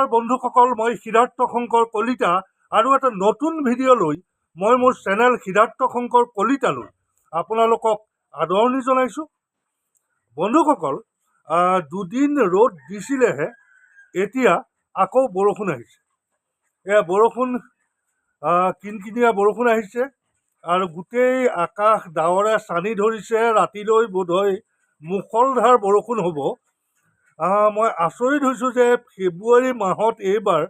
নমস্কাৰ বন্ধুসকল, মই সিদ্ধাৰ্থ শংকৰ কলিতা আৰু এটা নতুন ভিডিঅ' লৈ মই মোৰ চেনেল সিদ্ধাৰ্থ শংকৰ কলিতালৈ আপোনালোকক আদৰণি জনাইছোঁ। বন্ধুসকল, দুদিন ৰ'দ দিছিলেহে, এতিয়া আকৌ বৰষুণ আহিছে। এয়া বৰষুণ, কিনকিনীয়া বৰষুণ আহিছে আৰু গোটেই আকাশ ডাৱৰে ছানি ধৰিছে। ৰাতিলৈ বোধহয় মুষলধাৰ বৰষুণ হ'ব। মই আচৰিত হৈছোঁ যে ফেব্ৰুৱাৰী মাহত এইবাৰ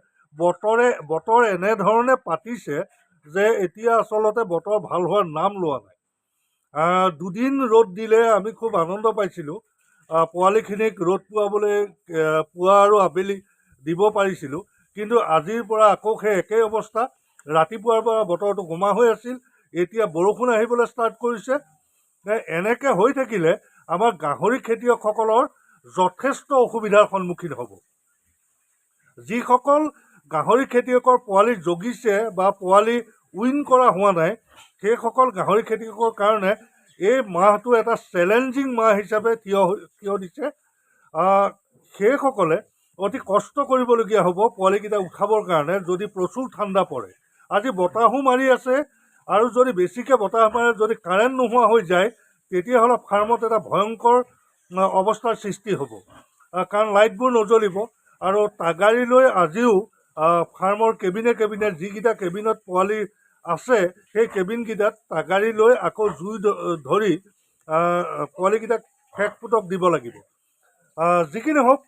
বতৰ এনেধৰণে পাতিছে যে এতিয়া আচলতে বতৰ ভাল হোৱাৰ নাম লোৱা নাই। দুদিন ৰ'দ দিলে আমি খুব আনন্দ পাইছিলোঁ। পোৱালিখিনিক ৰ'দ পুৱাবলৈ পুৱা আৰু আবেলি দিব পাৰিছিলোঁ। কিন্তু আজিৰ পৰা আকৌ সেই একেই অৱস্থা। ৰাতিপুৱাৰ পৰা বতৰটো গোমা হৈ আছিল, এতিয়া বৰষুণ আহিবলৈ ষ্টাৰ্ট কৰিছে। এনেকৈ হৈ থাকিলে আমাৰ গাহৰি খেতিয়কসকলৰ যথেষ্ট অসুবিধাৰ সন্মুখীন হ'ব। যিসকল গাহৰি খেতিয়কৰ পোৱালি জগিছে বা পোৱালি উইন কৰা হোৱা নাই, সেইসকল গাহৰি খেতিয়কৰ কাৰণে এই মাহটো এটা চেলেঞ্জিং মাহ হিচাপে থিয় দিছে। সেইসকলে অতি কষ্ট কৰিবলগীয়া হ'ব পোৱালিকেইটা উঠাবৰ কাৰণে, যদি প্ৰচুৰ ঠাণ্ডা পৰে। আজি বতাহো মাৰি আছে আৰু যদি বেছিকৈ বতাহ মাৰে, যদি কাৰেণ্ট নোহোৱা হৈ যায়, তেতিয়াহ'লে ফাৰ্মত এটা ভয়ংকৰ অৱস্থাৰ সৃষ্টি হ'ব। কাৰণ লাইটবোৰ নজ্বলিব। আৰু তাগাৰি লৈ আজিও ফাৰ্মৰ কেবিনে কেবিনে যিকেইটা কেবিনত পোৱালি আছে, সেই কেবিনকেইটাত তাগাৰি লৈ আকৌ জুই ধৰি পোৱালিকেইটাক সেক পুতক দিব লাগিব। যি কি নহওক,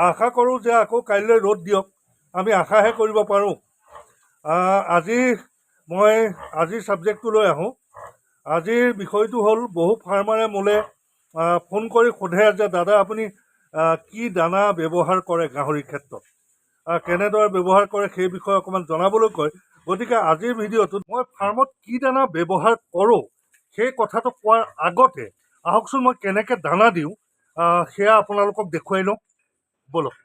আশা কৰোঁ যে আকৌ কাইলৈ ৰ'দ দিয়ক, আমি আশাহে কৰিব পাৰোঁ। আজি মই আজিৰ ছাবজেক্টটো লৈ আহোঁ। আজিৰ বিষয়টো হ'ল, বহু ফাৰ্মাৰে মোলৈ ফোন কৰি সোধে যে দাদা আপুনি কি দানা ব্যৱহাৰ কৰে গাহৰিৰ ক্ষেত্ৰত, কেনেদৰে ব্যৱহাৰ কৰে সেই বিষয়ে অকণমান জনাবলৈ কয়। গতিকে আজিৰ ভিডিঅ'টোত মই ফাৰ্মত কি দানা ব্যৱহাৰ কৰোঁ সেই কথাটো কোৱাৰ আগতে আহকচোন মই কেনেকৈ দানা দিওঁ, সেয়া আপোনালোকক দেখুৱাই লওঁ, ব'লক।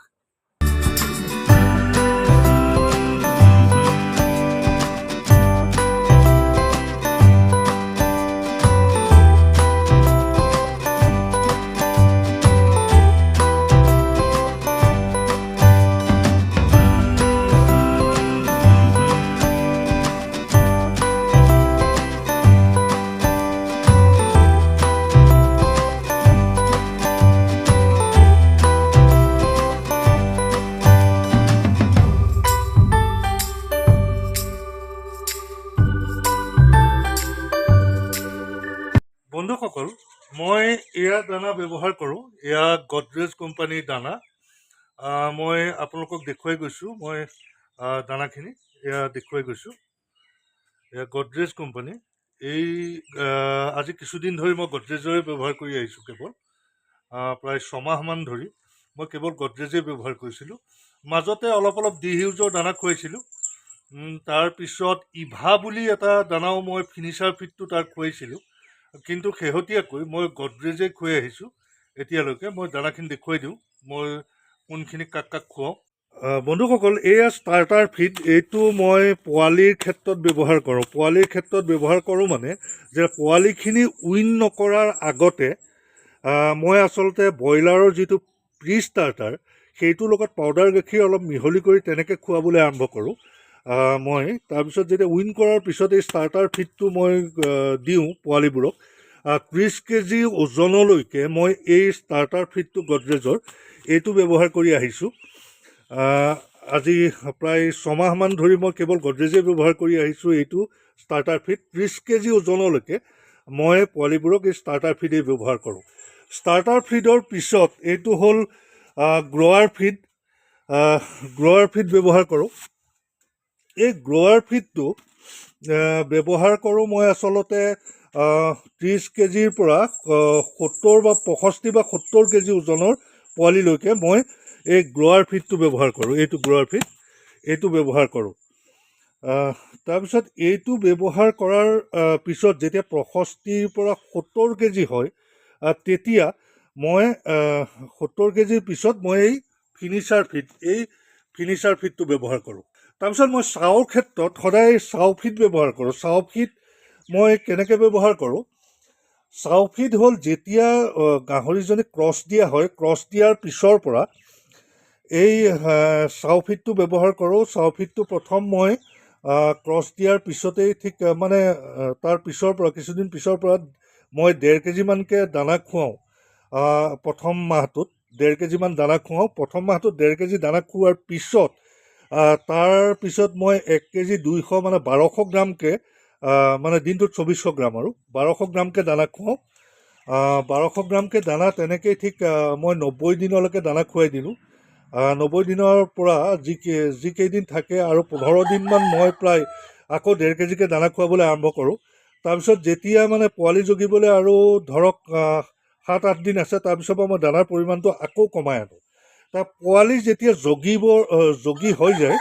বন্ধুসকল, মই এয়া দানা ব্যৱহাৰ কৰোঁ। এয়া গডৰেজ কোম্পানীৰ দানা। মই আপোনালোকক দেখুৱাই গৈছোঁ, মই দানাখিনি এয়া দেখুৱাই গৈছোঁ। এয়া গডৰেজ কোম্পানী। এই আজি কিছুদিন ধৰি মই গডৰেজৰে ব্যৱহাৰ কৰি আহিছোঁ। কেৱল প্ৰায় ছমাহমান ধৰি মই কেৱল গডৰেজেই ব্যৱহাৰ কৰিছিলোঁ। মাজতে অলপ অলপ ডি হিউজৰ দানা খুৱাইছিলোঁ। তাৰপিছত ইভা বুলি এটা দানাও মই ফিনিচাৰ ফিডটো তাৰ খুৱাইছিলোঁ। কিন্তু শেহতীয়াকৈ মই গডৰেজে খুৱাই আহিছোঁ এতিয়ালৈকে। মই দানাখিনি দেখুৱাই দিওঁ, মই কোনখিনি কাক কাক খুৱাওঁ। বন্ধুসকল, এয়া ষ্টাৰ্টাৰ ফিড। এইটো মই পোৱালিৰ ক্ষেত্ৰত ব্যৱহাৰ কৰোঁ। পোৱালিৰ ক্ষেত্ৰত ব্যৱহাৰ কৰোঁ মানে যে পোৱালিখিনি উইন নকৰাৰ আগতে, মই আচলতে ব্ৰইলাৰৰ যিটো প্ৰি ষ্টাৰ্টাৰ, সেইটোৰ লগত পাউডাৰ গাখীৰ অলপ মিহলি কৰি তেনেকৈ খুৱাবলৈ আৰম্ভ কৰোঁ। মই তাৰপিছত যেতিয়া উইন কৰাৰ পিছত এই ষ্টাৰ্টাৰ ফিডটো মই দিওঁ পোৱালিবোৰক। 30 কেজি ওজনলৈকে মই এই ষ্টাৰ্টাৰ ফিডটো গডৰেজৰ এইটো ব্যৱহাৰ কৰি আহিছোঁ। আজি প্ৰায় ছমাহমান ধৰি মই কেৱল গডৰেজেই ব্যৱহাৰ কৰি আহিছোঁ। এইটো ষ্টাৰ্টাৰ ফিড 30 কেজি ওজনলৈকে মই পোৱালিবোৰক এই ষ্টাৰ্টাৰ ফিডেই ব্যৱহাৰ কৰোঁ। ষ্টাৰ্টাৰ ফিডৰ পিছত এইটো হ'ল, গ্ৰ'ৱাৰ ফিড। গ্ৰ'ৱাৰ ফিড ব্যৱহাৰ কৰোঁ। এই গ্ৰ'ৱাৰ ফিডটো ব্যৱহাৰ কৰোঁ মই আচলতে, 30 কেজিৰ পৰা, 70 বা 65 বা 70 কেজি ওজনৰ পোৱালিলৈকে মই এই গ্ৰ'ৱাৰ ফিডটো ব্যৱহাৰ কৰোঁ। এইটো গ্ৰ'ৱাৰ ফিড, এইটো ব্যৱহাৰ কৰোঁ। তাৰপিছত এইটো ব্যৱহাৰ কৰাৰ পিছত যেতিয়া 65ৰ পৰা 70 কেজি হয়, তেতিয়া মই, 70 কেজিৰ পিছত মই এই ফিনিচাৰ ফিড, এই ফিনিচাৰ ফিডটো ব্যৱহাৰ কৰোঁ। তাৰপিছত মই চাউৰ ক্ষেত্ৰত সদায় চাউ ফিড ব্যৱহাৰ কৰোঁ। চাউ ফিড মই কেনেকৈ ব্যৱহাৰ কৰোঁ? চাউ ফিড হ'ল যেতিয়া, গাহৰিজনী ক্ৰছ দিয়া হয়, ক্ৰছ দিয়াৰ পিছৰ পৰা এই চাউফিডটো ব্যৱহাৰ কৰোঁ। চাউফিডটো প্ৰথম মই ক্ৰছ দিয়াৰ পিছতেই ঠিক মানে তাৰ পিছৰ পৰা কিছুদিন পিছৰ পৰা মই 1.5 কেজিমানকৈ দানা খুৱাওঁ। প্ৰথম মাহটোত 1.5 কেজিমান দানা খুৱাওঁ। প্ৰথম মাহটোত 1.5 কেজি দানা খুওৱাৰ পিছত তাৰ পিছত মই 1 কেজি 200 মানে 1200 গ্ৰামকৈ, মানে দিনটোত 2400 গ্ৰাম আৰু 1200 গ্ৰামকৈ দানা খুৱাওঁ। 1200 গ্ৰামকৈ দানা তেনেকেই ঠিক মই 90 দিনলৈকে দানা খুৱাই দিলোঁ। 90 দিনৰ পৰা যিকেইদিন থাকে আৰু 15 দিনমান মই প্ৰায় আকৌ 1.5 কেজিকৈ দানা খুৱাবলৈ আৰম্ভ কৰোঁ। তাৰপিছত যেতিয়া মানে পোৱালি জগিবলৈ আৰু ধৰক 7-8 দিন আছে, তাৰপিছৰ পৰা মই দানাৰ পৰিমাণটো আকৌ কমাই আনো। তাৰ পোৱালি যেতিয়া জগি হৈ যায়,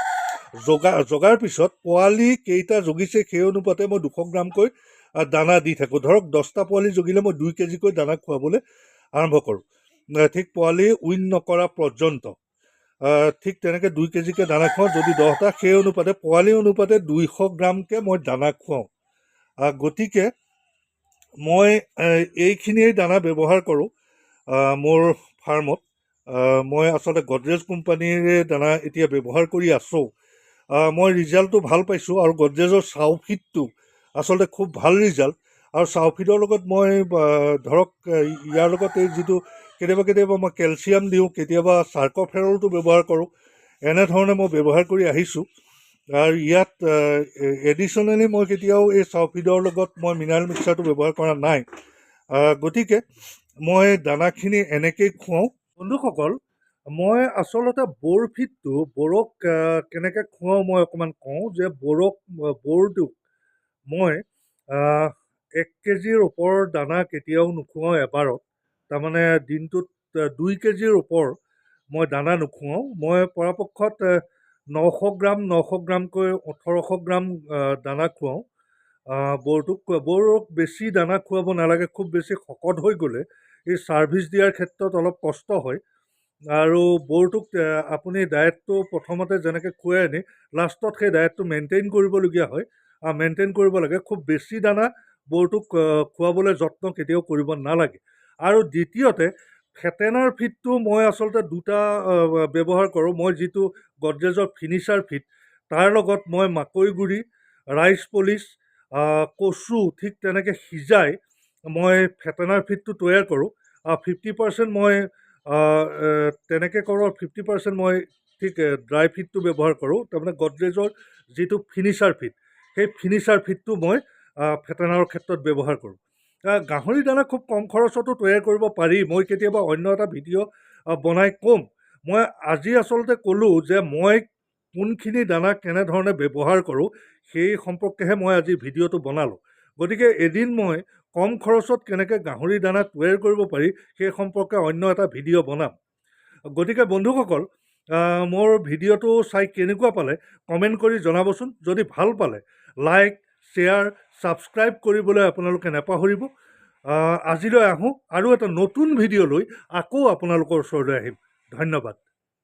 জগাৰ পিছত পোৱালি কেইটা জগিছে সেই অনুপাতে মই 200 গ্ৰামকৈ দানা দি থাকোঁ। ধৰক 10টা পোৱালি জগিলে মই 2 কেজিকৈ দানা খুৱাবলৈ আৰম্ভ কৰোঁ, ঠিক পোৱালি উইন নকৰা পৰ্যন্ত। ঠিক তেনেকৈ 2 কেজিকৈ দানা খুৱাওঁ। যদি 10টা, সেই অনুপাতে পোৱালি অনুপাতে 200 গ্ৰামকৈ মই দানা খুৱাওঁ। গতিকে মই এইখিনিয়েই দানা ব্যৱহাৰ কৰোঁ মোৰ ফাৰ্মত। মই আচলতে গডৰেজ কোম্পানীৰে দানা এতিয়া ব্যৱহাৰ কৰি আছোঁ। মই ৰিজাল্টটো ভাল পাইছোঁ আৰু গডৰেজৰ চাউফিডটো আচলতে খুব ভাল ৰিজাল্ট। আৰু চাউফিডৰ লগত মই ধৰক ইয়াৰ লগত এই যিটো কেতিয়াবা কেতিয়াবা মই কেলছিয়াম দিওঁ, কেতিয়াবা চাৰ্ক'ফেৰলটো ব্যৱহাৰ কৰোঁ, এনেধৰণে মই ব্যৱহাৰ কৰি আহিছোঁ। আৰু ইয়াত এডিশ্যনেলি মই কেতিয়াও এই চাউফিডৰ লগত মই মিনাৰেল মিক্সাৰটো ব্যৱহাৰ কৰা নাই। গতিকে মই দানাখিনি এনেকেই খুৱাওঁ। বন্ধুসকল, মই আচলতে বৰ ফিডটো বৰক কেনেকৈ খুৱাওঁ মই অকণমান কওঁ যে বৰটোক মই 1 কেজিৰ ওপৰৰ দানা কেতিয়াও নোখোৱাওঁ এবাৰত। তাৰমানে দিনটোত 2 কেজিৰ ওপৰ মই দানা নোখোৱাওঁ। মই পৰাপক্ষত 900 গ্ৰাম, 900 গ্ৰামকৈ 1800 গ্ৰাম দানা খুৱাওঁ বৰটোক। বৰক বেছি দানা খুৱাব নালাগে, খুব বেছি শকত হৈ গ'লে এই ছাৰ্ভিচ দিয়াৰ ক্ষেত্ৰত অলপ কষ্ট হয়। আৰু বৰটোক আপুনি ডায়েটটো প্ৰথমতে যেনেকৈ খুৱাই আনি লাষ্টত সেই ডায়েটটো মেইনটেইন কৰিবলগীয়া হয়, মেইনটেইন কৰিব লাগে। খুব বেছি দানা বৰটোক খুৱাবলৈ যত্ন কেতিয়াও কৰিব নালাগে। আৰু দ্বিতীয়তে ফেটেনাৰ ফিডটো মই আচলতে দুটা ব্যৱহাৰ কৰোঁ। মই যিটো গডৰেজৰ ফিনিচাৰ ফিড, তাৰ লগত মই মাকৈ গুড়ি, ৰাইচ পলিচ, কচু ঠিক তেনেকৈ সিজাই মই ফেটেনাৰ ফিডটো তৈয়াৰ কৰোঁ। 50% মই তেনেকৈ কৰোঁ আৰু 50% মই ঠিক ড্ৰাই ফিডটো ব্যৱহাৰ কৰোঁ। তাৰমানে গডৰেজৰ যিটো ফিনিচাৰ ফিড, সেই ফিনিচাৰ ফিডটো মই ফেটেনাৰৰ ক্ষেত্ৰত ব্যৱহাৰ কৰোঁ। গাহৰি দানা খুব কম খৰচতো তৈয়াৰ কৰিব পাৰি। মই কেতিয়াবা অন্য এটা ভিডিঅ' বনাই ক'ম। মই আজি আচলতে ক'লোঁ যে মই কোনখিনি দানা কেনেধৰণে ব্যৱহাৰ কৰোঁ, সেই সম্পৰ্কেহে মই আজি ভিডিঅ'টো বনালোঁ। গতিকে এদিন মই কম খৰচত কেনেকৈ গাহৰি দানা তৈয়াৰ কৰিব পাৰি সেই সম্পৰ্কে অন্য এটা ভিডিঅ' বনাম। গতিকে বন্ধুসকল, মোৰ ভিডিঅ'টো চাই কেনেকুৱা পালে কমেণ্ট কৰি জনাবচোন। যদি ভাল পালে লাইক, শ্বেয়াৰ, ছাবস্ক্ৰাইব কৰিবলৈ আপোনালোকে নাপাহৰিব। আজিলৈ আহোঁ আৰু এটা নতুন ভিডিঅ' লৈ আকৌ আপোনালোকৰ ওচৰলৈ আহিম। ধন্যবাদ।